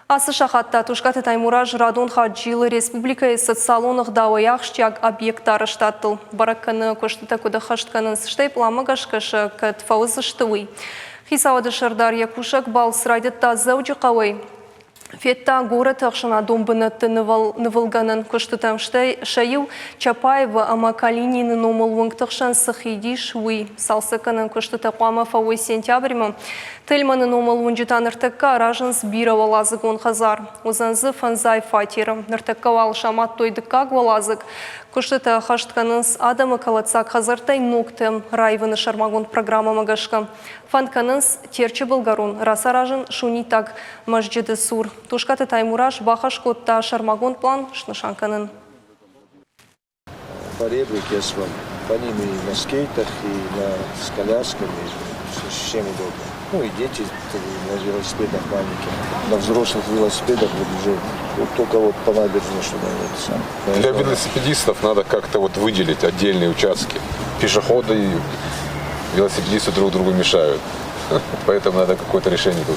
Ацы сахат та Тускъаты Таймураз радон хатт зилы республикӕйы социалон ӕгъдауӕй ахсджиаг объектты арӕзтадтыл. Бӕрӕг кӕны, куыстытӕ куыд ӕххӕст кӕнынц, стӕй пъланмӕ гӕсгӕ сӕ кӕд фӕуыдзысты, уый. Хицауады сӕрдар йӕ кусӕг балц райдыдта Дзӕуджыхъӕуӕй. Федта горӕты ӕхсӕнадон бынӕтты нывылгӕнӕн куыстытӕм, стӕй сӕ иу Чапаевы ӕмӕ Калинины номыл уынгты хсӕн цы хид ис, уый. Цалцӕггӕнӕн куыстытӕ хъуамӕ фӕуой сентябрьмӕ. Тельманы номыл уынджы та ныртӕккӕ аразынц бирӕуӕладзыгон хӕдзар. Уыдзӕн дзы фӕндзай фатеры. Ныртӕккӕ уал самадтой дыккаг уӕладзыг. Куыстытӕ ӕххӕст кӕнынц адӕмы кӕлӕддзаг хӕдзӕрттӕй ногтӕм раивыны сӕрмагонд программӕмӕ гӕсгӕ. Фӕнд кӕнынц Терчы былгӕрон рацаразын суннитаг мӕзджыты цур. Тускъаты Таймураз бахӕс кодта сӕрмагонд пълан снысан кӕнын. Поребрик я с вами. По ним и на скейтах, и на, с колясками, всем удобно. Ну и дети на велосипедах маленьких. На взрослых велосипедах вот уже вот только вот по набережной, чтобы они это самое. Для велосипедистов надо как-то вот выделить отдельные участки. Пешеходы и велосипедисты друг другу мешают. Поэтому надо какое-то решение тут.